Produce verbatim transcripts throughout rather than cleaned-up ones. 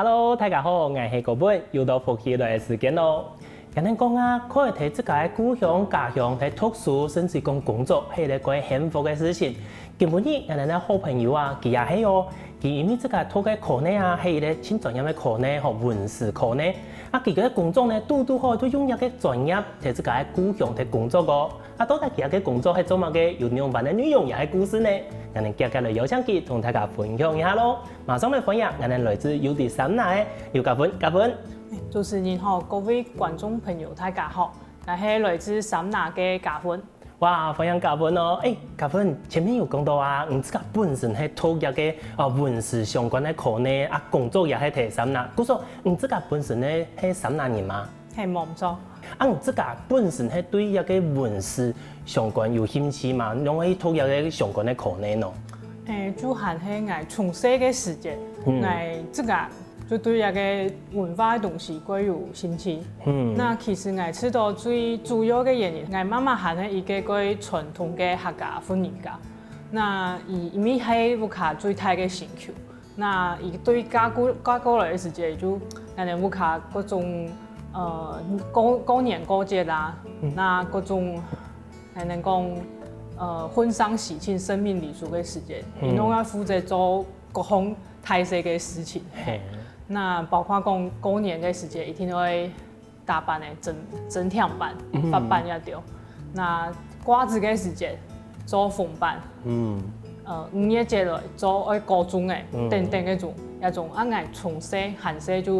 Hello，大家好，𠊎係高文，又到福氣來个時間咯。𠊎等講啊，可以在自家个故鄉、家鄉在讀書，甚至講工作，係一個蓋幸福个事情。今晡日，𠊎等个好朋友啊，佢也係哦，佢因為自家讀个科呢啊，係一個盡專業个科呢，吼，文史科呢。啊，佢个工作呢，堵堵好就用這個專業在自家个故鄉在工作哦。啊，到底佢个工作係做麼个，有仰般个內容也係故事呢？𠊎等遽遽來邀請佢同大家分享一下咯。 馬上來歡迎𠊎等來自UT三那个劉嘉文，嘉文。主持人好，各位觀眾朋友，大家好，𠊎係來自三那个嘉文。哇，歡迎嘉文哦！欸，嘉文，前面有講到啊，你自家本身係讀這個啊文史相關个科呢，啊工作也係在三那，故所你自家本身呢係三那人嗎？係，無錯。啊，你自家本身係對這個文史相關有興趣嗎？仰會去讀這個相關个科呢？誒，就還係𠊎從細个時節，嗯。𠊎自家就對這個文化个東西蓋有興趣。嗯。那其實𠊎試著最主要个原因，𠊎媽媽還係一個蓋傳統个客家婦人家。那佢因為係屋下最大个身軀， 那佢對嫁過，嫁過來个時節，就𠊎等屋下各種，呃，過，過年過節啦，嗯。那各種，還能講，呃，婚喪喜慶、神明禮俗个時節，嗯。佢攏愛負責做各項大細个事情。嘿。那包括講過年个時節，一定愛 打扮个，整，整天扮，嗯。發扮也對。那掛紙个時節，做紅扮。嗯。呃，五月節來做愛高中个，嗯。等等該種，該種。啊，𠊎從細還細就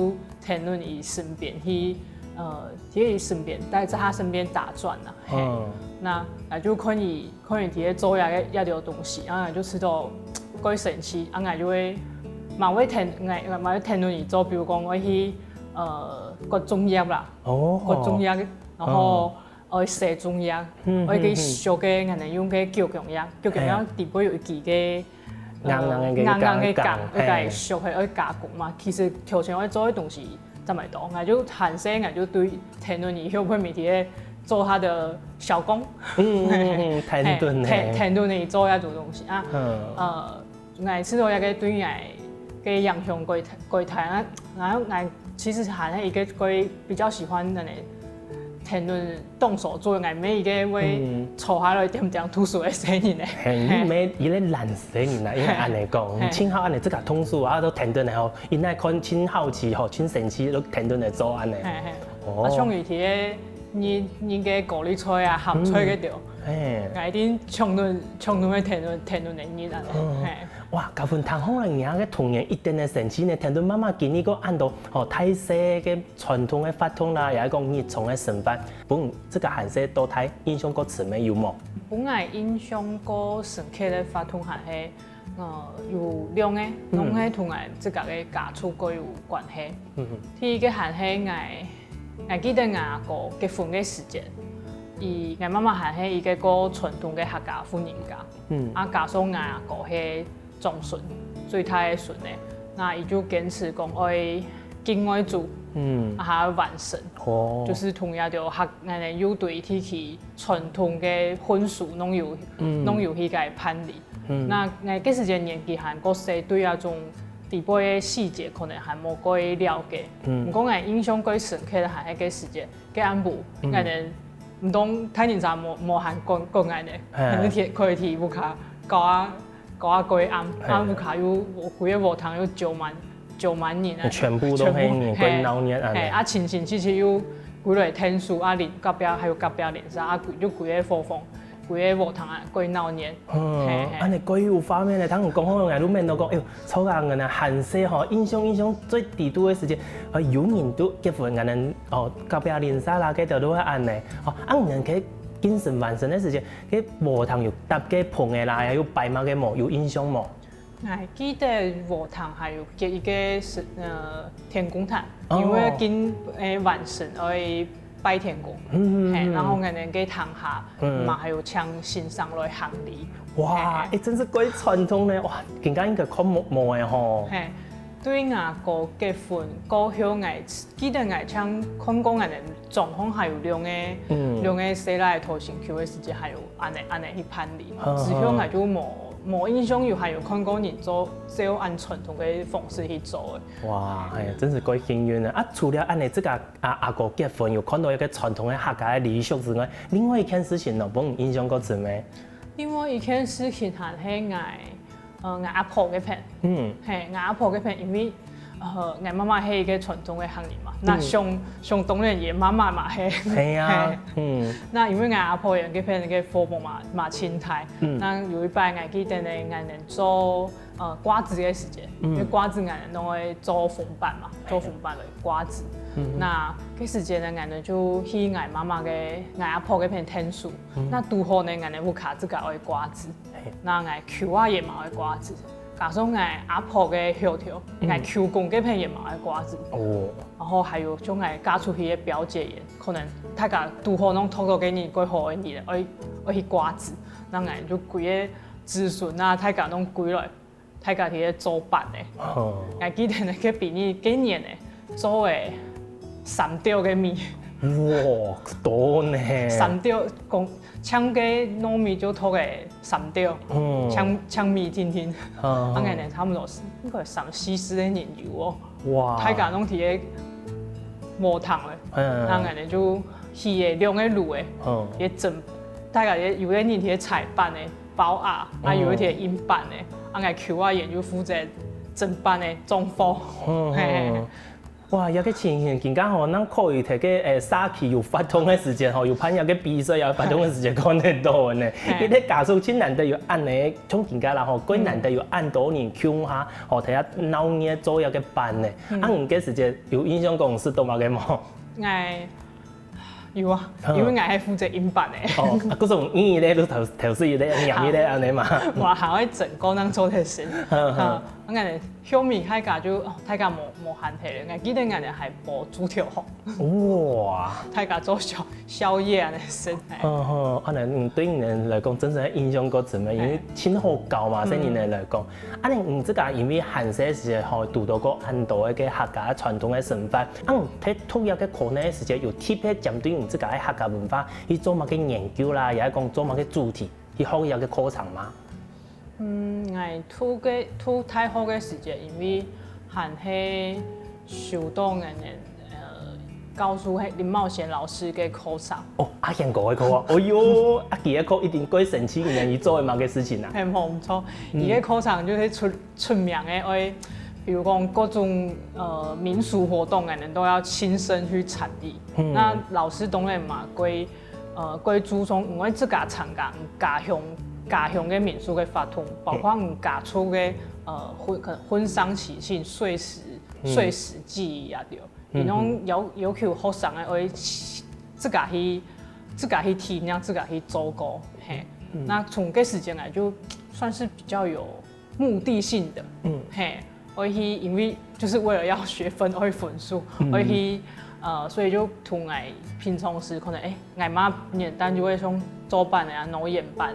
跈等佢身邊去，呃，去佢身邊，帶在佢身邊打轉啊。嘿。嗯。那，那就看佢 可能佢在做這個，這兜東西，啊，就試著蓋生趣，啊，𠊎就會，嘛會跈，𠊎，嘛會跈等佢做，比如講，𠊎去，呃，割粽葉啦，哦。割粽葉，然後，哦。愛洗粽葉，嗯，愛去，嗯，嗯。削个，𠊎等用个九芎葉，九芎葉，嘿。底背有一支个，呃，硬硬个，硬硬个梗，梗，愛加，嘿。削，係愛加工嘛。其實頭前愛做个東西， 正蠻多，𠊎就還細，𠊎就對跈等佢，後背每天做佢个小工。嗯，嗯，嗯，跈等呢。嘿，跈，跈等佢做該種東西啊。嗯。呃，𠊎試著這個對𠊎个影響蓋，蓋大啊。然後𠊎其實還係一個蓋比較喜歡个呢，跈等 動手做，𠊎毋係一個會，嗯。坐下來恬恬讀書个細人呢。嘿，你毋係一個懶尸个人啊，應該恁呢講，嘿。你盡好恁呢自家動手啊，都跈等个吼，𠊎來看盡好奇吼，盡生趣，都跈等來做恁呢。嘿，嘿。哦。啊，像有兜人，人个高麗菜啊、鹹菜該兜，嗯。嘿。𠊎一定衝等，衝等个跈等，跈等个人恁呢。嗯。嘿。哇，嘉文聽好了，你个童年一點个生趣呢，跈等媽媽經歷過恁多，吼，大細个 傳統个活動啦，也係講日常个生活，分你自家還細到大印象較深个有無？分𠊎印象較深刻个活動還係，呃，有兩個，嗯。攏係同𠊎自家个家族較有關係。嗯哼。第一個還係𠊎，𠊎記得𠊎阿哥結婚个時節，佢，𠊎媽媽還係一個較傳統个客家婦人家。嗯。啊，加上𠊎阿哥係 長孫，最大个孫呢，那佢就堅持講愛敬愛祖，嗯。啊，還愛還神，哦。就係同樣就客，𠊎等有對地區傳統个婚俗攏有，嗯。攏有去該辦理。嗯。那𠊎該時節年紀還較細，對這種底背个細節可能還無蓋了解。嗯。毋過𠊎印象較深刻个還係該時節，該暗晡，嗯。𠊎等毋通大人儕無，無閒管，管𠊎等，嘿。𠊎等天，可以佇屋下搞啊， 搞啊，過暗，嘿。啊，屋下又，規個禾埕又勼滿，勼滿人啊，全部都係人，全部，蓋鬧熱啊。嘿，啊，親親戚戚又歸來𢯭手啊，鄰，隔壁還有隔壁鄰舍啊，歸，就歸個伙房，歸個禾埕啊，蓋鬧熱。嗯，嘿，嘿。恁呢蓋有畫面呢，聽你講好，𠊎都愐到講，哎喲，著啊，𠊎等還細吼，印象，印象最底肚个時節，啊，有人都結婚，𠊎等，哦，隔壁鄰舍啦，該兜都會恁呢，哦，啊，𠊎等該敬神還神个時節， 該禾埕有搭該棚仔啦，還有擺麼个無？有印象無？𠊎記得禾埕還有結一個神，呃，天公壇，哦。因為敬，誒，還神愛拜天公，嗯，嗯，嘿，嗯。然後𠊎等該堂下，嗯。嘛還有請先生來行禮。哇，嘿。誒，真係蓋傳統呢！哇，今下應該看無，無了吼。嘿，對𠊎哥結婚過後，𠊎 記得𠊎像看過𠊎等莊項還有兩個，嗯。兩個細倈仔討新婦个時節，還有恁呢，恁呢去辦理。嗯，之後𠊎就無，無印象有還有看過人做照恁傳統个方式去做个。哇，哎，真係蓋幸運啊！啊，除了恁樣，這個啊阿哥結婚有看到一個傳統个客家个禮俗之外，另外一件事情呢，分你印象較深个？另外一件事情還係𠊎，呃，𠊎阿婆該片。嗯，嘿，𠊎阿婆該片，因為呃，𠊎媽媽係一個傳統个客人嘛，那想想當然也媽媽嘛係。係啊，嗯，那因為𠊎阿婆佢該片个父母嘛嘛盡大，嗯，那有一擺𠊎記得呢，𠊎等做呃瓜子个時節，因為瓜子𠊎等都會做紅粄嘛，做紅粄來瓜子。那該時節呢，𠊎等就去𠊎媽媽个𠊎阿婆該片𢯭手，那堵好呢，𠊎等屋下自家愛瓜子。 那𠊎舅阿姨嘛愛瓜子，加上𠊎阿婆个曉得，𠊎舅公該片也嘛愛瓜子。哦，然後還有像𠊎嫁出去个表姐也，可能大家堵好攏討到个人蓋好个人，愛愛去瓜子，那𠊎就歸個子孫啊，大家攏歸來，大家去該做粄呢。哦，𠊎記得該比你該年呢，做个三斗个米。哇，多呢！三斗講，像該糯米就托个三斗，嗯，像像米定定，啊，啊，𠊎等差不多係應該三四十个人有哦。哇，大家攏去該無糖了，嗯，啊，𠊎等就去个兩个爐个，嗯，也蒸，大家也有个人去个菜粄个包啊，啊，有个去个印粄个，啊，𠊎舅阿姨就負責蒸粄个裝貨，嗯，嘿嘿嘿。 哇，這個情形，今下吼，正可以在該个社區有活動个時節吼，有辦這個比賽啊，活動个時節看得到呢。因為家族盡難得有恁樣，像今下啦吼，蓋難得有恁多人共下吼，在該鬧熱做這個粄呢。啊，你該時節有印象講食到麼个無？𠊎有啊，因為𠊎係負責印粄个。哦，啊，故所你咧，你頭頭先咧，你咧恁樣嘛。我還會整個人做得先。嗯嗯。 𠊎等鄉民大家就，哦，大家無無閒忒了，𠊎記得𠊎等還包豬頭項。哇！大家做宵宵夜恁樣食。嗯哼，恁樣，嗯，對你等來講，真係印象較深个，因為盡好搞嘛，細人仔來講。恁樣，嗯，這個因為還細時吼，堵到過恁多个客家傳統个生活，恁樣，在讀這個科系个時節，有特別針對你這個个客家文化去做麼个研究啦，也係講做麼个主題去學這個課程嗎？ 嗯，𠊎讀个讀大學个時節，因為還係修到𠊎等呃教授係林茂賢老師个課程。哦，阿賢哥个課啊，哎喲，啊，佢个課一定蓋神奇，你做个麼个事情啊？係，無毋著，佢个課程就係出出名个，愛，比如講各種呃民俗活動，𠊎等都要親身去參與。那老師當然嘛，蓋 呃，蓋注重毋會自家參加家鄉家鄉个民俗个活動，包括你家族个呃婚可能婚喪喜慶、歲時歲時祭儀啊，對，佢攏要要求學生个愛自家去自家去體驗，自家去做過，嘿。那從該時間來就算是比較有 目的性的，嗯，嘿，我去因為就是為了要學分，愛分數，我去呃，所以就同𠊎平常時可能誒，𠊎媽年代就會像做粄个啊，弄圓粄，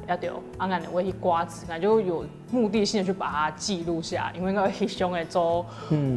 也對，啊，𠊎會去瓜子，𠊎就有目的性的去把它記錄下來，因為𠊎會去想愛做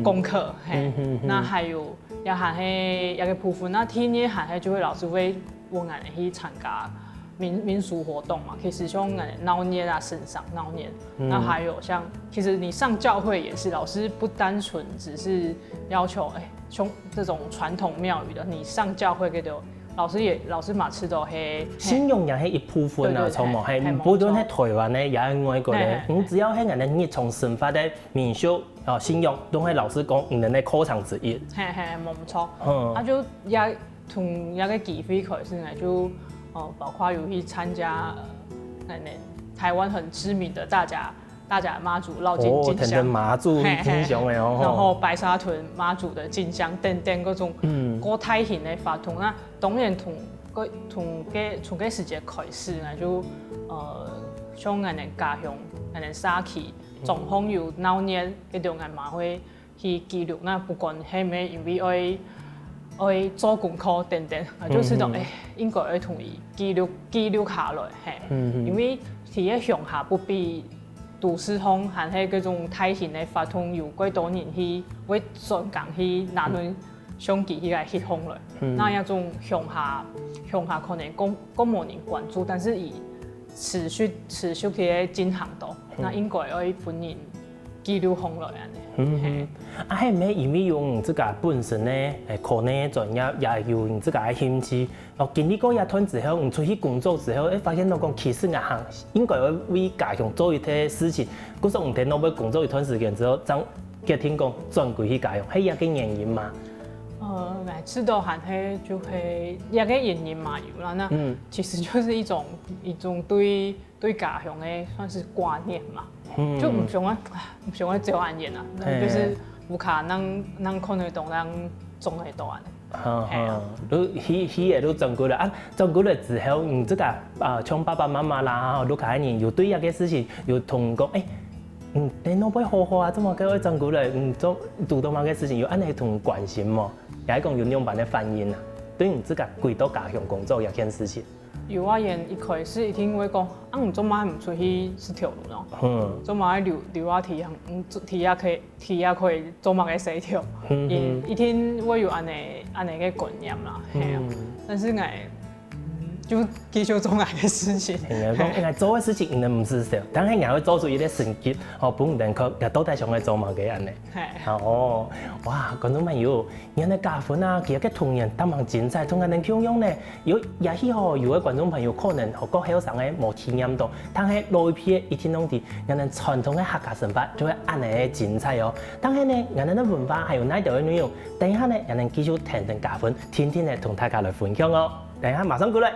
功課，嘿，那還有也還係一個部分，那第二還係就會老師會 𠊎等去參加民民俗活動嘛，其實像鬧熱啊，神社鬧熱，那還有像，其實你上教會也是，老師不單純只是要求，哎，像這種傳統廟宇的，你上教會个都，老師也老師嘛知道嘿，信仰也係一部分啊，對對對，著無？嘿，嘿，不論係台灣个，也係外國个，嘿嘿，你只要係𠊎等日常生活个民俗哦，信仰，都係老師講你等个課程之一。嘿嘿，無錯。嗯，啊就也 從這個機會開始呢，就呃，包括有去參加呃，那那台灣很知名的大甲大甲媽祖遶境進香，哦，跈等媽祖進香个哦，然後白沙屯媽祖的進香等等各種，嗯，各大型的活動。那當然從該從該從該時節開始呢，就呃，像𠊎等家鄉，𠊎等社區，總係有鬧熱，該種𠊎嘛會 去記錄，那不管係毋係因為愛愛做功課等等，啊，就係講，哎，應該愛同佢記錄記錄下來，嘿，因為在該鄉下不比都市項還係該種大型个活動有幾多人去會專工去拿等相機去來翕相來，那該種鄉下鄉下可能較較無人關注，但是佢持續持續个進行到，該應該愛分人記錄下來恁仔。嗯哼。啊，係毋係因為有你自家本身个，欸，可能个專業，也有你自家个興趣，哦，經歷過這段之後，你出去工作之後，欸，發現到講，其實𠊎還應該愛為家鄉做一些事情，故所你等到尾工作一段時間之後，正決定講轉歸去家鄉，係這个原因嗎？呃，每次都還係就係這个原因嘛有啦，那其實就是一種一種對對家鄉个算是掛念嘛，就毋想愛毋想愛走恁遠啊，就是屋下正正看得到，正種得到恁仔。係啊，都去去个都轉過來啊，轉過來之後，你自家啊，像爸爸媽媽啦，吼，屋下个人有對這个事情有同講，欸，嗯，等下會好好啊，做麼个愛轉過來？嗯，做堵到麼个事情有恁仔同關心無？也係講有仰般个反應啊？對你自家歸到家鄉工作這件事情。 幼稚園一開始一定會講，啊，你做麼个毋出去食頭路咯？嗯。做麼个留留啊，佇遐，嗯，佇遐可以，佇遐可以做麼个事頭？嗯，嗯。一定會有恁仔恁仔个觀念啦，係啊。嗯。但是𠊎，嗯，就繼續做𠊎个事情。應該講，應該做个事情，應該毋係少，但係𠊎會做出一个成績，吼，分人看，𠊎到底想愛做麼个恁仔。係。哦，哇，觀眾朋友， 原來嘉芬啊，佢个童年當精彩，同𠊎等共樣呢。有也許吼，有个觀眾朋友可能吼較後生个無體驗到，但係老一輩个一定攏知，𠊎等傳統个客家生活就係恁仔个精彩哦。但係呢，𠊎等个文化還有哪兜个內容，等一下呢，𠊎等繼續聽等嘉芬，天天來同大家來分享哦。等一下馬上過來。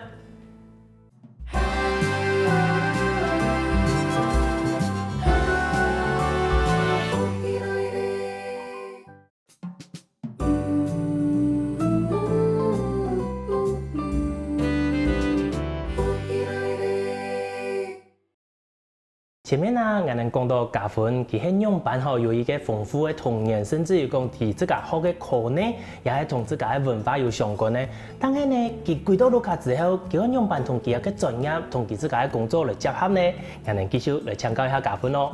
前面啊，𠊎等講到嘉芬，佢係仰般吼有一个豐富个童年，甚至於講佢自家學个科系，也係同自家个文化有相關个。但係呢，佢歸到屋下之後，佢愛仰般同佢个專業，同佢自家个工作來結合呢？𠊎等繼續來請教一下嘉芬哦。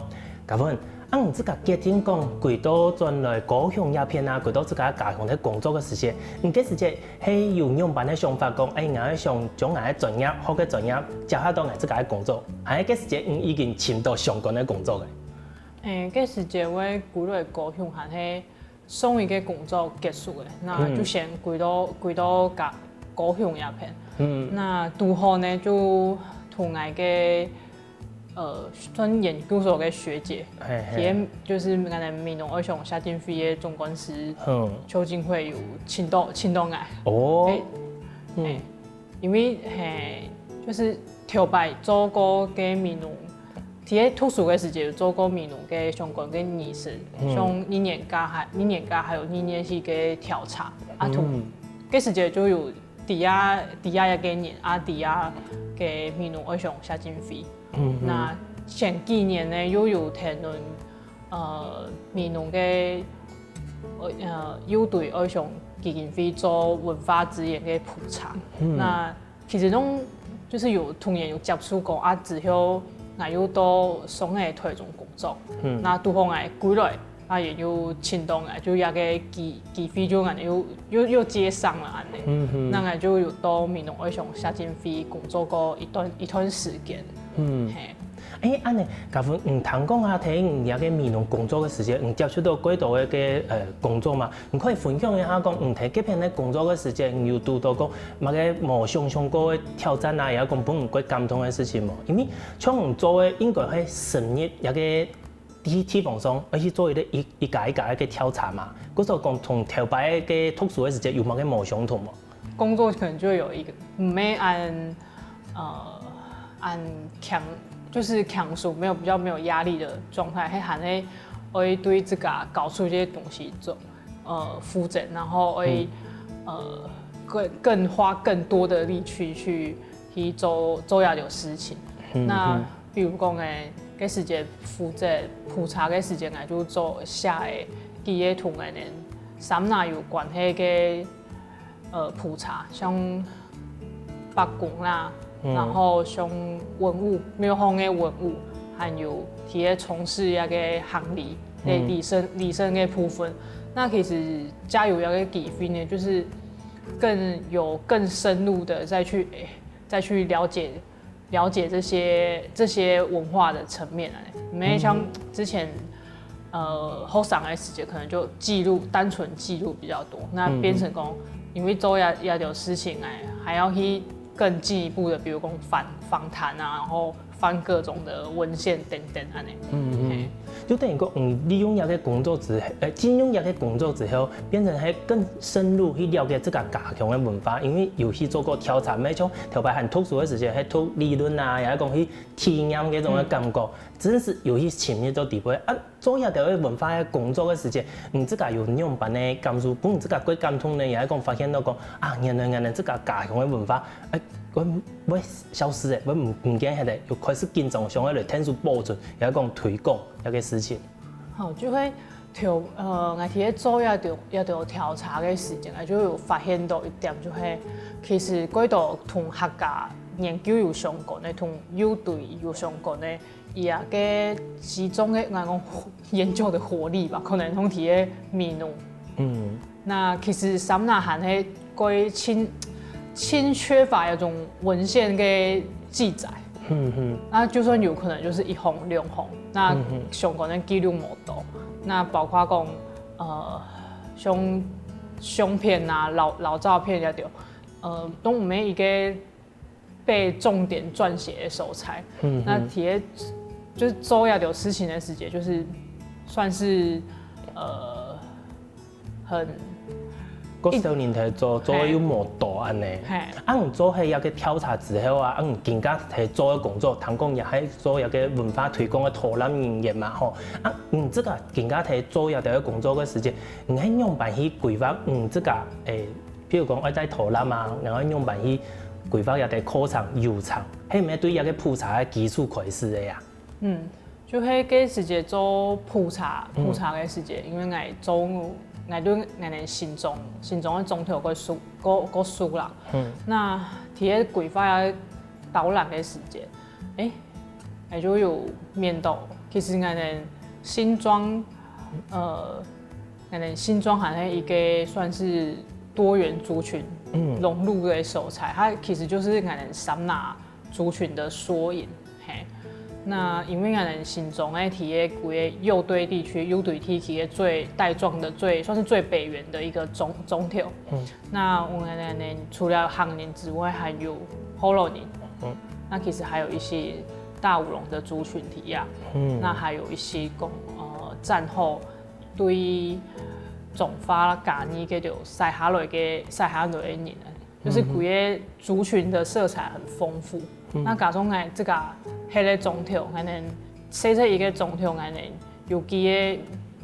嘉芬， 啊，你自家決定講歸到轉來高雄這片啊，歸到自家家鄉來工作个時節，你該時節係有仰般个想法講，欸，𠊎愛想將𠊎个專業、學个專業結合到𠊎自家个工作，還係該時節你已經尋到相關个工作个？欸，該時節𠊎歸來高雄還係上一个工作結束个，那就先歸到歸到高高雄這片。嗯。那堵好呢，就同𠊎个 呃，算研究所个學姐，嘿嘿。佢个就是𠊎等美濃愛鄉社進會个總幹事，嗯。邱金惠有請到請到𠊎。哦。欸，嗯。欸，因為嘿，就是頭擺做過个美濃，佢个讀書个時節有做過美濃个相關个議事，嗯。像一年甲還一年甲還有二年四个調查，啊，同，嗯。該時節就有 知啊知啊一个人啊，知啊个美濃愛鄉社進會。嗯哼。那前幾年呢，又有聽論，呃，美濃个，呃，又對愛鄉基金會做文化資源个普查。嗯。那其實攏就是有童年有接觸過啊，之後𠊎又到上个台中工作。嗯。那堵好𠊎歸來， 啊，也有請到𠊎，就這个機機會就恁仔又又又接上了恁仔。嗯哼。那𠊎就有到美濃愛鄉社進會工作過一段一段時間。嗯。嘿。欸，恁仔，嘉芬，嗯，聽講啊，在你這个美濃工作个時節，你接觸到幾多个个呃工作嘛？你可以分享一下講，嗯，在該片个工作个時節，你有堵到講麼个無想像過个挑戰啊，也講分你過感動个事情無？因為像你做个應該係深入這个 地地方上，愛去做一个一一家一家个調查嘛。故所講同頭擺个讀書个時節有麼个無相同無？工作可能就有一个，毋係恁呃恁強，就是強勢，沒有比較沒有壓力的狀態，還還係會對自家搞出這些東西做，呃負責，然後會、嗯。呃更更花更多的力氣去去做做這種事情。嗯，那嗯。 比如講誒，該時節負責普查个時間，𠊎就做寫个，佢个同𠊎等三哪有關係个呃普查，像伯公啦，嗯。然後像文物，廟方个文物，還有佢个從事那个行禮，嗯。禮生禮生个部分。那其實藉由這个機會呢，就是更有更深入的再去誒再去了解了解这些这些文化的层面啊，没像之前。呃，后生的时节可能就记录，单纯记录比较多，那变成讲，因为做这这条事情哎，还要去更进一步的，比如讲访访谈啊，然后翻各种的文献等等安尼。嗯嗯，就等于讲，嗯，利用这个工作之后，呃，进入这个工作之后，变成还更深入去了解自家家乡的文化，因为有去做过调查，没错，头摆很特殊的时间，还读理论啊，也讲去体验这种的感觉，真是有去深入到底背啊。 做一个文化个工作个时节，你自家有仰般个感受？分你自家个感动呢，也係讲发现到讲啊，原來原來自家家鄉个文化，哎，會會消失个，會毋毋見忒个，又開始緊張想要來𢯭手保存，也係講推廣這个事情。好，就會調呃，𠊎在做這條這條調查个時間，就有發現到一點，就係其實幾多同客家研究有相關个，同友對有相關个。 佢个集中个，𠊎講研究个火力吧，可能通體个美濃。嗯，那其實三亞還係過盡盡缺乏一種文獻个記載。嗯嗯，那就算有可能就是一項兩項，那相關个記錄無多。那包括講呃，像相片啊、老老照片這種，呃，都無一个 被重點撰寫个素材。嗯，那其實就是做這條事情个時節，就是算是呃很个少年代做做又無多安呢。嘿，啊，你做係一个調查之後啊，啊，你更加係做个工作，聽講也係做一个文化推廣个導覽人員嘛，吼。啊，你這个更加係做一个工作个時節，你係仰般去規劃你自家誒？ 譬如講愛帶導覽啊，然後仰般去規劃這兜課程、流程，係毋係對這个普查个基礎開始个啊？嗯，就係該時節做普查，普查个時節，因為𠊎做，𠊎對𠊎等新莊，新莊个莊頭較熟，較較熟啦。嗯，那在該規劃啊導覽个時節，誒，𠊎就有面到，其實𠊎等新莊，呃。 𠊎等新莊還係一个算是多元族群融入个所在，它其實就是𠊎等三亞族群的縮影。嘿，那因為𠊎等新莊个體系，歸个右堆地區，右堆地區个最帶狀的、最算是最北緣的一个莊莊頭。嗯，那𠊎等除了客人之外，還有福佬人。嗯，那其實還有一些大武壠的族群體啊。嗯，那還有一些講呃戰後 對彰化嘉義个就徙下來个徙下來个人，就是歸个族群的色彩很豐富。那加上𠊎這个該个莊頭，𠊎等細細一个莊頭，𠊎等有幾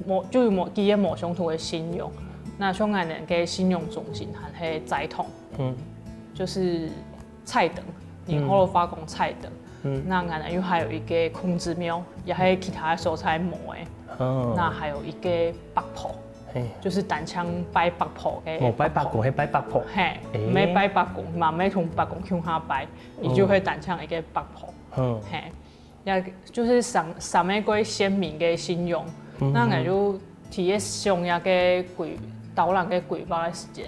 个無就有無幾个無相同个信仰。那像𠊎等个信仰中心還係在堂，嗯，就是 菜堂，福佬話講菜堂。嗯，那𠊎等又還有一个孔子廟，也係其他个所在無个。哦，那還有一个伯婆，嘿，就是單淨拜伯婆个。哦，拜伯公，係拜伯婆。嘿，毋係拜伯公，嘛毋係同伯公共下拜，佢就會單淨一个伯婆。嗯，嘿，也就是三三个个先民个信仰。那𠊎就在該想這个規導覽个規劃个時節，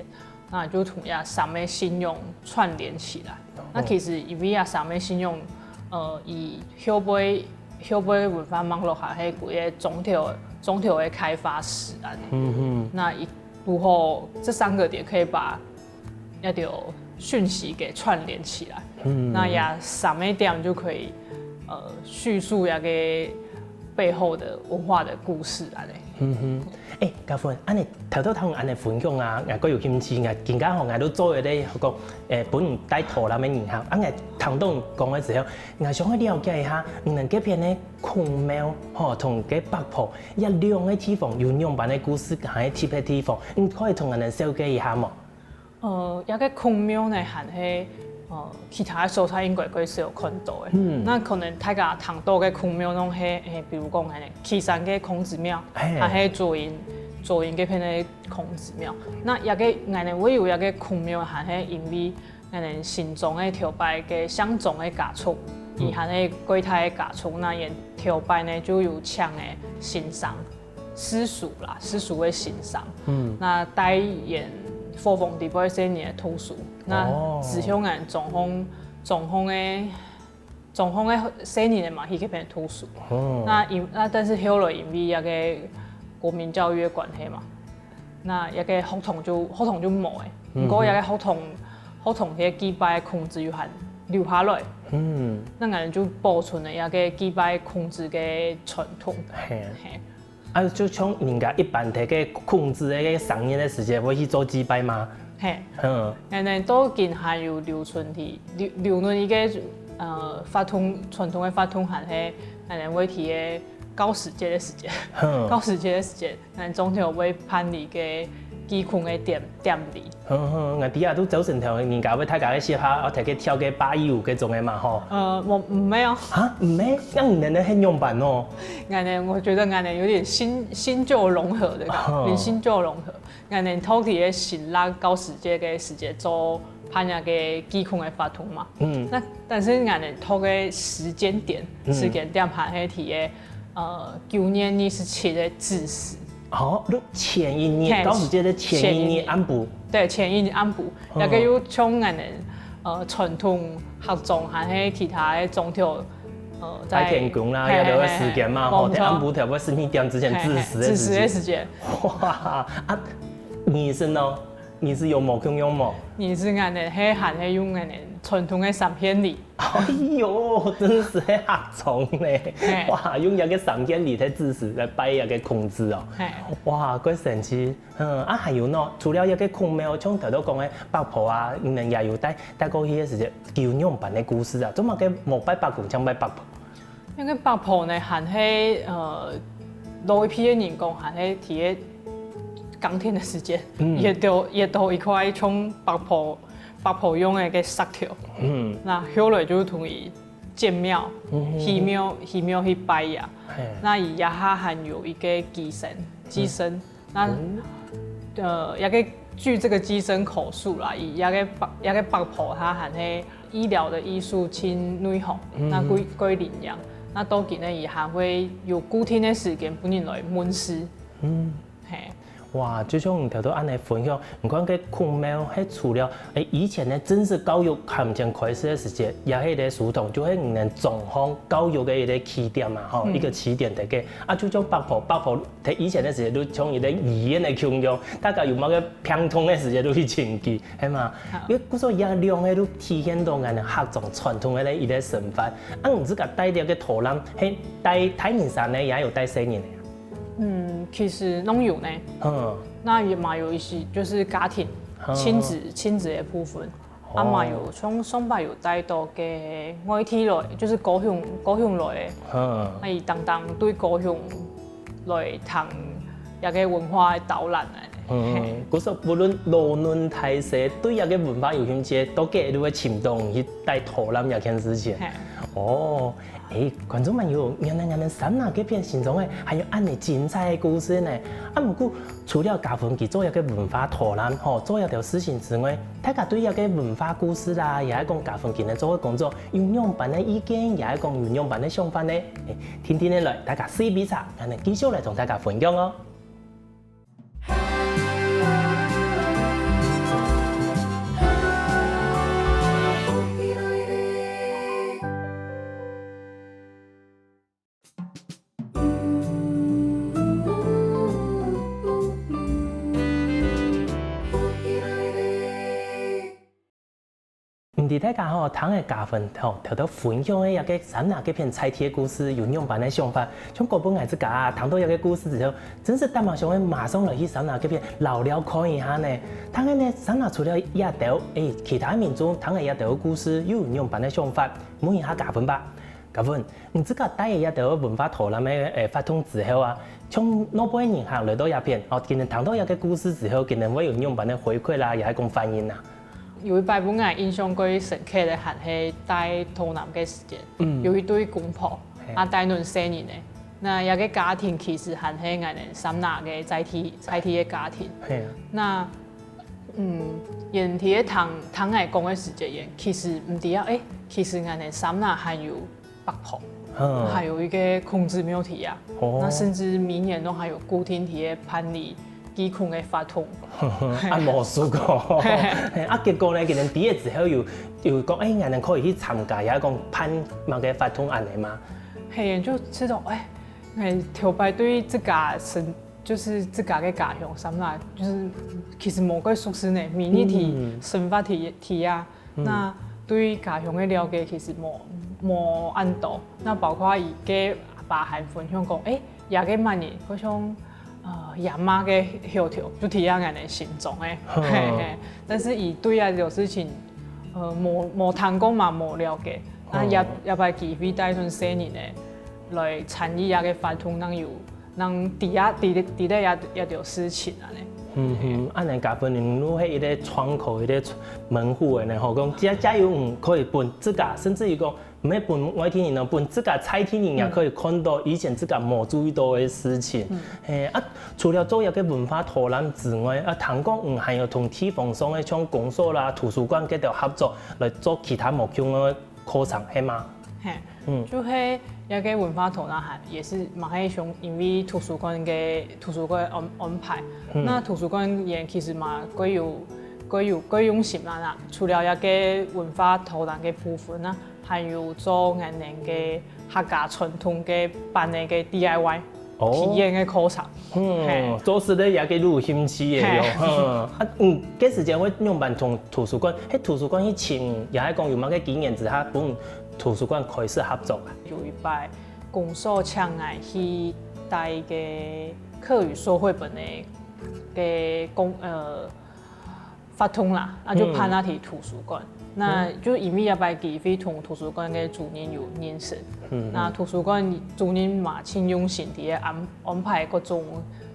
那就同這三个信仰串聯起來。那其實因為這三个信仰，呃，以後背後背文化網絡下，係歸个莊頭莊頭个開發史啊。嗯哼，那一如何這三个點可以把那條訊息給串聯起來？嗯，那這三个點就可以呃敘述那个背後的文化的故事啊嘞。嗯哼。 誒，嘉芬，恁呢頭頭聽恁呢分享啊，𠊎過有興趣，𠊎今下吼，𠊎都做一个講，誒，分你帶導覽个人哈。啊，𠊎聽到你講个時候，𠊎想要了解一下，你等該片个孔廟吼，同該伯婆，這兩个地方有仰般个故事，還係特別地方，你可以同𠊎等紹介一下無？ 呃，這个孔廟呢，還係呃其他个所在應該較少看到个。嗯，那可能大家聽到个孔廟攏係，誒，比如講恁呢，旗山个孔子廟，還係左營左營該片个孔子廟。那這个𠊎呢，會有這个孔廟，還係因為𠊎呢新莊个頭擺个姓莊个家族，佢還係較大个家族，那佢頭擺呢就有請个先生。 私塾啦，私塾个先生，嗯，那帶佢伙房裡背細人仔讀書，那之後𠊎莊項莊項个中風个細人仔嘛，去該片讀書。哦。那因，那但是後來因為該个國民教育个關係嘛，那該个學堂就，學堂就無了。嗯哼。毋過該个學堂，學堂个祭拜个空子又還留下來。嗯。那𠊎等就保存了該个祭拜空子个傳統。嘿。嘿。 啊，就像人家一般在該空子个該个生日个時節會去做祭拜嘛。嘿。嗯。𠊎等到今還有留存个，留，留存一个，呃，活動，傳統个活動還係𠊎等會在該个教師節个時節，嗯。教師節个時節，𠊎等莊頭會辦理个祭空个典，典禮。 哼哼，𠊎知啊，都朝晨頭，人家會大家个時節，哦，大家跳个八一舞該種个嘛，吼。呃，我，毋係哦。啊，毋係？該你等係仰般哦？𠊎等，我覺得𠊎等有點新，新舊融合的感覺，哦。有點新舊融合。𠊎等到底个新曆教師節个時節做辦理个祭空个活動嘛。嗯。那但是𠊎等到个時間點，嗯。時間點還係在个，呃，九月二十七个子時。 哦，就前一日，嘿，教師節个前一日暗晡。對，前一日暗晡，嗯。該个又像𠊎等，呃，傳統客庄還係其他个庄頭，呃，拜天公啦，嘿，有个時間嘛，嘿，吼，嘿，無錯。在暗晡頭个十二點之前子時个時間。嘿，嘿，子時个時間。哇，啊，你是呢？你是有無共樣無？你是𠊎等係還係用𠊎等傳統个三獻禮。 哎喲，真係客庄呢。嘿。哇，用這个三獻禮个子時來拜這个孔子哦。嘿。哇，蓋神奇。嗯，啊，還有呢，除了這个孔廟，像頭先講个伯婆啊，你等也有帶，帶過去个時節，有仰般个故事啊？做麼个無拜伯公，淨拜伯婆？因為伯婆呢，還係，呃，老一輩个人講，還係在該耕田个時節，嗯。也都，也都一塊像伯婆 伯婆用个該石頭。嗯。那後來就同佢建廟，嗯哼。起廟，起廟去拜呀。嘿。那佢這下還有一个乩身，乩身。嗯。那，哦。呃，這个，據這个乩身口述啦，佢這个伯，這个伯婆佢還係醫療个醫術盡內行，嗯哼。那蓋，蓋靈驗。那到今呢，佢還會有固定个時間分人來問事。嗯。 嘿。哇，就像你頭先恁樣分享，你看該孔廟係除了，欸，以前呢，正式教育還毋曾開始个時節，也係个書堂，就係你等莊項教育个一个起點嘛，吼，嗯。一个起點在該。啊，就像伯婆，伯婆在以前个時節，就像一个醫院个共樣，大家有麼个病痛个時節，就去尋佢，係嘛？好。因為故所這兩个都體現到𠊎等客庄傳統个一个生活。啊，你自家帶這个導覽，係帶大人儕呢，也有帶細人个啊？ 嗯，其實攏有呢。嗯。那也嘛有一些就是家庭，嗯。親子，親子的部分，哦。啊嘛有上，上擺有帶到个外地來，就是高雄，高雄來的。嗯。啊，佢當當對高雄來聽這个文化的導覽啊。嗯，嘿。故所不論老嫩大細，對這个文化有興趣，都該都會尋到你去帶導覽這件事情。嘿。哦， 欸，觀眾朋友，原來𠊎等三林該片新莊仔還有恁樣精彩个故事呢。啊，毋過除了嘉芬佢做這个文化導覽，吼，做這條事情之外，大家對這个文化故事啦，也係講嘉芬佢等做个工作，有仰般个意見，也係講有仰般个想法呢？欸，定定仔來，大家細味茶，𠊎等繼續來同大家分享哦。 毋知大家吼，聽著嘉芬吼，頭頭分享个這个三林該片在地个故事，有仰般个想法？像講分𠊎自家啊，聽著這个故事之後，真係當想愛馬上來去三林該片遶遶看一下呢。當然呢，三林除了這兜，欸，其他民眾聽著這兜个故事，又有仰般个想法？問一下嘉芬吧。嘉芬，你自家帶著這兜文化導覽个，欸，活動之後啊，像外背人客來到這片，哦，佢等聽著這个故事之後，佢等會有仰般个回饋啦，也係講反應啊？ 有一擺分𠊎印象最深刻个，還係在台南个時節，嗯。有一對公婆，嘿。啊，帶等細人仔。那這个家庭其實還係𠊎等三林个在地，在地个家庭。嘿啊。那，嗯，佢等在聽，聽𠊎講个時節，佢等其實毋知啊，欸，其實𠊎等三林還有 伯婆，嗯。還有一个孔子廟在啊。哦。那甚至每年都還有固定在該辦理技工个活動。啊，無試過。嘿，啊，結果呢，佢等畢業之後有，有講，欸，𠊎等可以去參加，也講辦麼个活動恁仔嗎？嘿，就知道，欸，𠊎頭擺對自家生，就是自家个家鄉，三亞，就是其實無蓋熟悉呢，每日去生活去，去啊。 那對家鄉个了解其實無，無恁多。那包括佢个阿爸還分享講，欸，這个麼人，好像，呃，阿媽个後頭，就提到𠊎等新莊个。嘿嘿。但是佢對這種事情，呃，無，無聽過嘛，無了解。那也，也擺機會帶等細人仔來參與這个活動，能有 人知啊，知，知得這，這條事情啊呢。嗯哼，恁仔嘉芬你就係一個窗口，一個門戶个呢，吼，講加，加油，嗯，可以分自家，甚至於講，毋係分外地人哦，分自家在地人也可以看到以前自家無注意到个事情。嘿，啊，除了做這个文化導覽之外，啊，聽講，嗯，還有同地方上个像公所啦、圖書館該兜合作，來做其他無共个 課程，係嗎？嘿，嗯。就係這个文化導覽還也是嘛係想因為圖書館个，圖書館安，安排。嗯。那圖書館也其實嘛，蓋有，蓋有，蓋用心啦，那除了這个文化導覽个部分啊，還有做𠊎等个客家傳統个版个个D I Y。 哦。體驗个課程。嗯，嘿。做事个也个有興趣个喲。嘿。嗯，啊，嗯，該時節會仰般同圖書館，係圖書館去請，也係講有麼个機緣之下，分圖書館開始合作啊？有一擺，公所請𠊎去帶个客語說繪本个，个公，呃， 活動啦，啊就辦啊去圖書館。那就因為這擺機會同圖書館个主任有認識。那圖書館主任嘛盡用心在該安，安排各種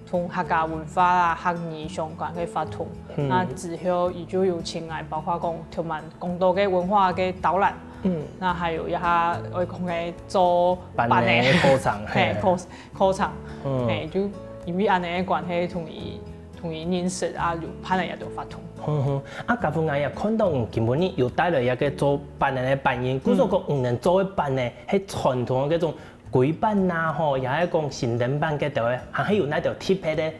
同客家文化啊、客語相關个活動。那之後佢就有請𠊎，包括講頭先講到个文化个導覽，那還有一下愛講个做版个，版个課程，嘿，嘿。課，課程，嘿，就因為恁仔个關係，同佢 同佢認識啊，有辦了這兜活動。哼哼，啊，嘉芬𠊎也看到你今晡日有帶來一個做版个个版印，故所講你等做个版呢，係傳統个該種規版吶，吼，也係講新燈版該兜个，還係有哪兜特別个？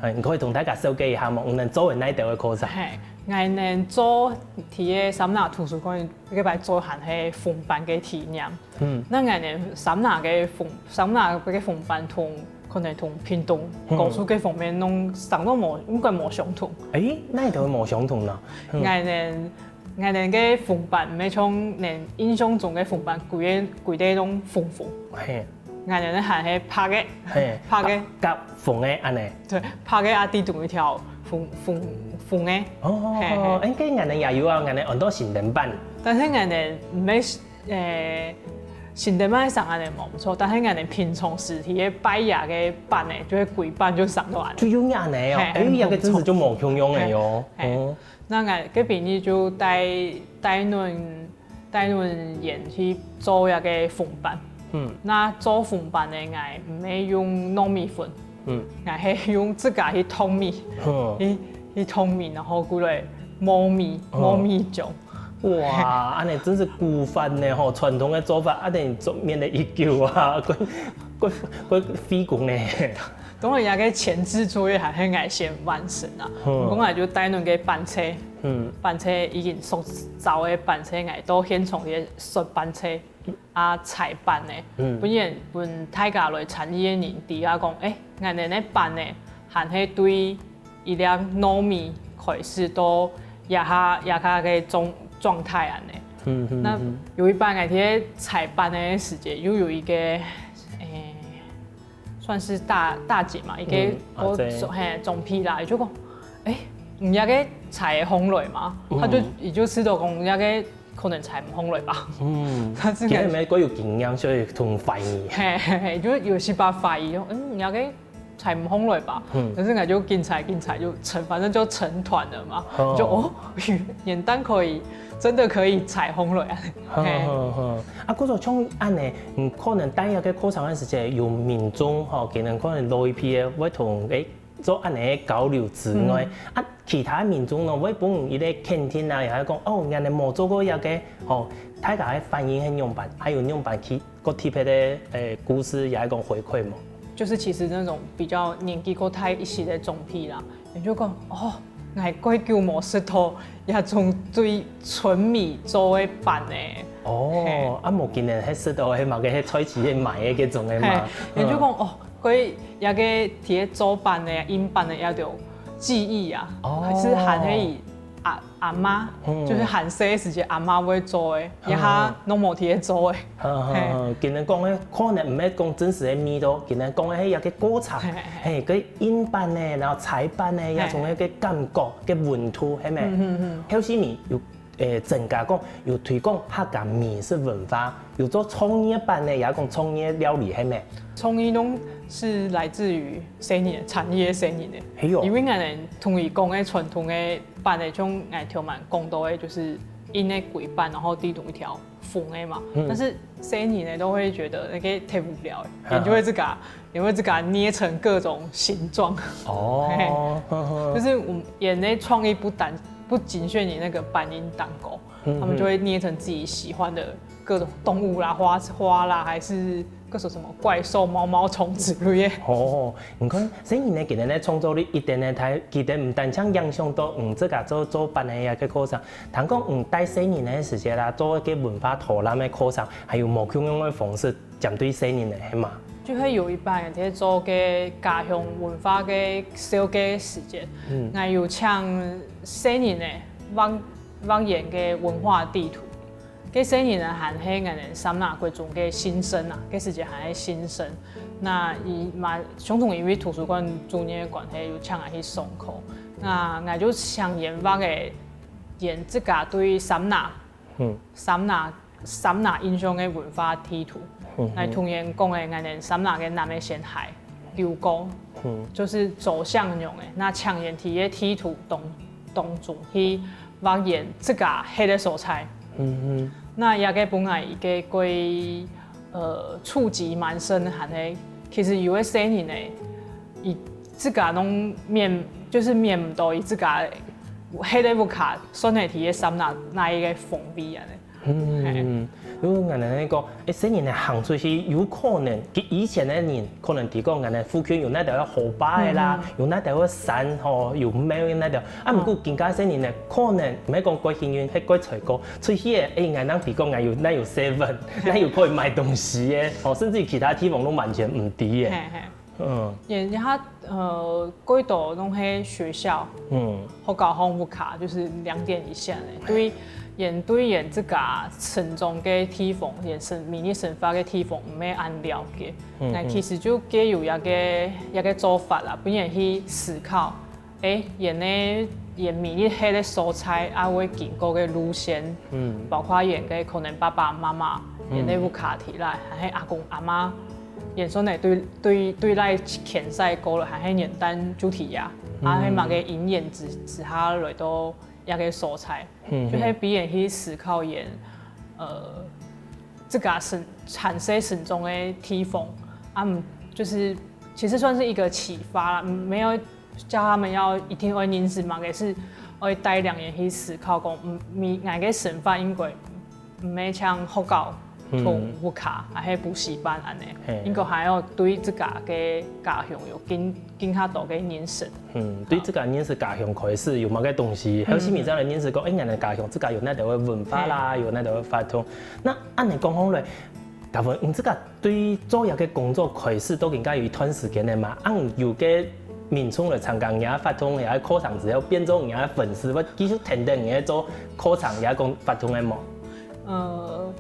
哎，你可以同大家紹介一下無？你等做个哪兜个課程？嘿，𠊎等做在个三亞圖書館該擺做還係封版个體驗。 嗯。那𠊎等三亞个封，三亞个封版同，可能同屏東、高雄該方面攏生到無，應該無相同。欸，哪位會無相同呢？嗯。𠊎等，𠊎等个封版，毋係像人印象中个封版，規个，規个攏紅紅。嘿。𠊎等个還係白个，嘿，白个。甲，甲紅个恁呢。對，白个啊，底肚一條紅，紅，紅个。哦，嘿，嘿。欸，該𠊎等也有啊，𠊎等安到新燈版。但是𠊎等毋係 欸，新燈版生恁呢無毋著，但係𠊎等平常時在个擺个版呢，就係規版就生到恁呢。就有恁呢哦，嘿，欸，這個真實就無共樣个哦。嘿，嘿。哦。那𠊎个朋友就帶，帶𠊎，帶𠊎等去做這個封版。嗯。那做封版呢，𠊎毋係用糯米粉，嗯。𠊎係用自家去淘米，嗯。去，去淘米，然後過來磨米，嗯。磨米漿。 哇，恁呢真係古法呢吼，傳統个做法，恁呢做面个一久啊，過，過，過費工呢。當然，這個前置作業還係𠊎先完成啊。嗯。毋過𠊎就帶等个板冊，嗯。板冊已經塑造个板冊，𠊎到現場去刷板冊啊，裁版呢。嗯。本來分大家來參與个人知啊講，欸，𠊎等个版呢，還係對 一粒糯米開始到這下，這下个狀，狀態恁呢。嗯，嗯，那嗯。有一擺𠊎在該裁版个時節，又有一個，欸，算是大，大姐嘛，一個，嗯，我，阿姐。嘿，總批啦，佢就講，欸，你這個裁得䟘來嗎？嗯。佢就，佢就試著講，這個可能裁毋䟘來吧。嗯。但是𠊎，佢還無過有經驗，所以同懷疑。嘿，嘿，嘿，就有時把懷疑，嗯，你這個 裁毋䟘來吧。嗯。但是𠊎就緊裁緊裁就成，反正就成團了嘛。哦。就，哦，原，原來可以，真的可以裁䟘來啊。好，嘿。好，好。啊，故所像恁呢，嗯，可能帶這個課程个時節，有民眾吼，可能可能老一輩个會同，欸，做恁呢个交流之外，嗯。啊，其他民眾呢，會分一個肯定啊，也係講，哦，恁呢無做過這個，吼，大家个反應係仰般，還有仰般去 較特別个，欸，故事也係講回饋無？就是其實那種比較年紀較大一些的長輩啦，你就講哦，𠊎蓋久無食到這種對純米做个粄咧。哦，啊無今年係食到係嘛，个係菜市係買个該種个嘛。嘿，你就講哦，該這个在該做粄个、印粄个這種記憶啊，哦還是還係以阿阿媽，嗯就是還細个時節阿媽會做个，這下攏無在該做个。嗯，今年講个可能毋係講真實个味道，今年講个係一个過程，嘿嘿嘿，个印粄呢，然後菜粄呢，也從那个感覺、个溫度，係咪？後生人有誒增加講有推廣客家美食文化，有做創意粄呢，也講創意料理，係咪？創意攏是來自於細人个，產業細人个。係哦因為𠊎等同佢講个傳統个粄个，像𠊎頭先講到个，就是印个規粄，然後裡肚一條縫个嘛。但是細人呢都會覺得那個忒無聊了，哈哈你就會自家，你會自家捏成各種形狀。哦，呵呵就是我們人的創意不單不僅限於那個粄印蛋糕，他們就會捏成自己喜歡的各種動物啦、花花啦，還是各種什麼怪獸、毛毛蟲之類的。哦，你看，細人呢，今年个創造力一點呢，佢佢等毋單淨影響到嗯自家做做粄个一个過程，聽講嗯帶細人个時節啦，做个文化導覽个過程，還有無共樣个方式針對細人个，係嘛？就會有一班人在做个家鄉文化个紹介時節，嗯，還有請細人个畫畫圓个文化地圖。該細人呢還係𠊎等三林國中个新生啊，該時節還係新生。那佢嘛，相同因為圖書館主任个關係，有請𠊎去上課。那𠊎就請佢畫个，佢自家對三林，嗯三林三林印象个文化地圖，來同佢講个𠊎等三林个南个先海流過，嗯就是走向用个，那請佢在該地圖當當中去畫佢自家歇个所在。嗯那這个本來一个个呃觸及蠻深个，還係其實有个細人呢，佢自家攏面就是面毋到佢自家歇个屋下，算係在該三林哪一个方位恁呢。嗯，如果𠊎等講，誒，細人呢行出去，有可能佢以前个人可能提講𠊎等附近有哪兜个河壩个啦，有哪兜个山吼，有廟个哪兜。啊，毋過今下細人呢，可能毋係講蓋幸運，係蓋衰過。出去个，誒，𠊎等提講𠊎有哪有 seven，哪有可以買東西个，哦，甚至於其他地方都完全毋知个。嘿嘿。嗯也也他呃，蓋多攏係學校，嗯學校和屋下，就是兩點一線个。對，佢對佢自家成長个地方，佢生迷你生活个地方，毋係恁了解。嗯那其實就該有一个一个做法啦，分佢去思考，誒，佢个佢迷你歇个所在啊，會經過个路線，嗯包括佢个可能爸爸媽媽，佢个屋下提來，還係阿公阿媽。佢算係對對對來牽涉過了，還係年代主題啊，啊，係麼个因緣之之下來到這个所在，嗯就係分佢去思考佢，呃，自家生產生成長个地方，啊，毋就是其實算是一個啟發啦，沒有叫他們要一定愛認識麼个，是愛帶領佢去思考講，嗯，你𠊎个生活應該 毋係像學校同屋下，還係補習班恁呢，應該還要對自家个家鄉有更更加多个認識。嗯，對自家認識家鄉開始，有麼个東西，後續正來認識講，誒，𠊎等家鄉自家有哪兜个文化啦，有哪兜个活動。那恁呢講好了，大部分你自家對做這个工作開始到今下有一段時間了嘛，恁有个民眾來參加你个活動，也課程之後變做你个粉絲，會繼續跈等你个做課程也講活動个無？呃，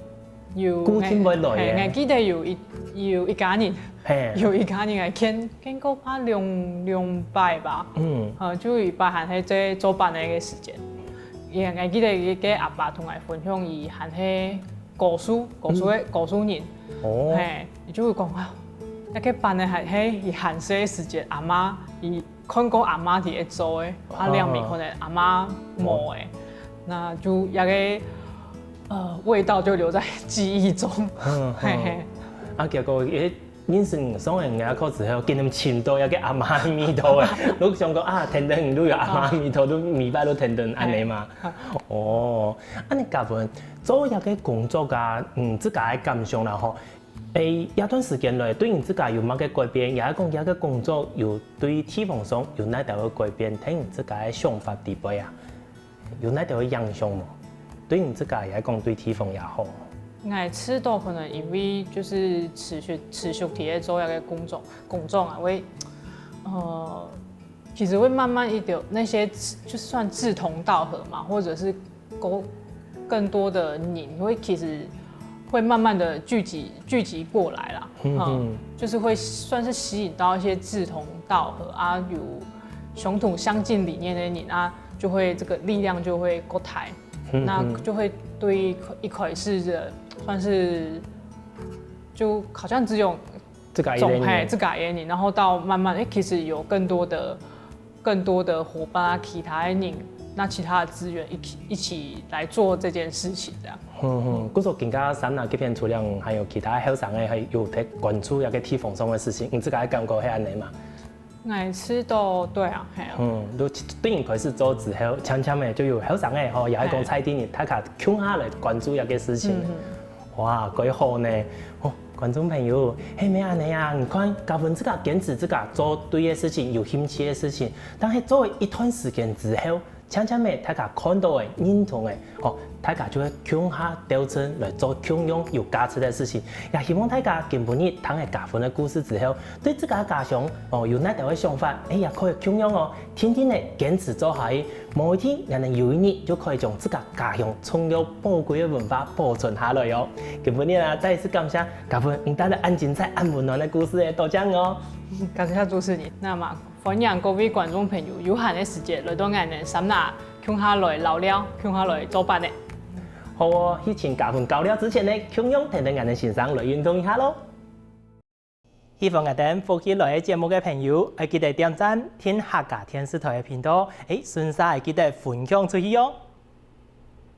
有固定會來个嘿，𠊎記得有一有一家人，嘿，有一家人來見見過怕兩兩擺吧，嗯呃，就有一擺還係在做粄个个時間，也𠊎記得个阿爸同𠊎分享，佢還係高樹高樹个高樹人，哦，嘿，佢就會講啊，該个粄个還係佢還細个時節，阿媽佢看過阿媽在該做个，啊，兩面可能阿媽無个，那就該个呃味道就留在記憶中。嗯嘿嘿，啊，結果誒，認識你上个人家課之後，竟然尋到該个阿媽个味道誒，都想講啊，天天都有阿媽个味道，都每擺都天天恁呢嘛。哦，恁呢嘉文做這个工作啊，嗯，自家个感想啦吼，誒，這段時間來，對你自家有麼个改變？也係講這个工作有對地方上有哪兜个改變，在你自家个想法底背啊，有哪兜个影響無？對你自家也係講對地方也好。𠊎試著可能因為就是持續持續地在做這个工作工作啊，會呃，其實會慢慢一點那些就算志同道合嘛，或者是更更多的人會其實會慢慢的聚集聚集過來啦，嗯，就是會算是吸引到一些志同道合啊，有相同相近理念的人啊，就會這个力量就會夠大。那就會對一開始的算是就好像只有自家一个人，總係自家一个人，然後到慢慢，誒，其實有更多的更多的伙伴啊，其他的人，那其他的資源一起一起來做這件事情，這樣。嗯嗯，故所今个三亞這片除了還有其他後生个，還有在關注一个地方上个事情，你自家个感覺係恁樣嘛？ 𠊎試著，對啊，係啊。嗯，就對你開始做之後，漸漸个就有後生个吼，也係講在地人，大家共下來關注一个事情。哇，幾好呢！哦，觀眾朋友，係毋係恁樣啊？你看，嘉文自家堅持自家做對个事情、有興趣个事情，但係做一段時間之後， 漸漸个大家看著个、認同个，吼，大家就會共下鬥陣來做共樣有價值个事情。也希望大家今晡日聽了嘉文个故事之後，對自家个家鄉，哦，有哪兜个想法，誒，也可以共樣哦，定定个堅持做下去。無一定，𠊎等有一日就可以將自家家鄉重要寶貴个文化保存下來哦。今晡日啊，再一次感謝嘉文，你帶來恁精彩、恁溫暖个故事誒，多謝你哦。感謝主持人，那麼歡迎各位觀眾朋友有閒个時節來到𠊎等三亞，共下來尞尞，共下來做伴个。好哦，去尋嘉文尞尞之前呢，共樣跈等𠊎等先生來運動一下咯。喜歡𠊎等福氣來个節目个朋友，愛記得點讚、訂客家電視台个頻道，誒，順續愛記得分享出去哦。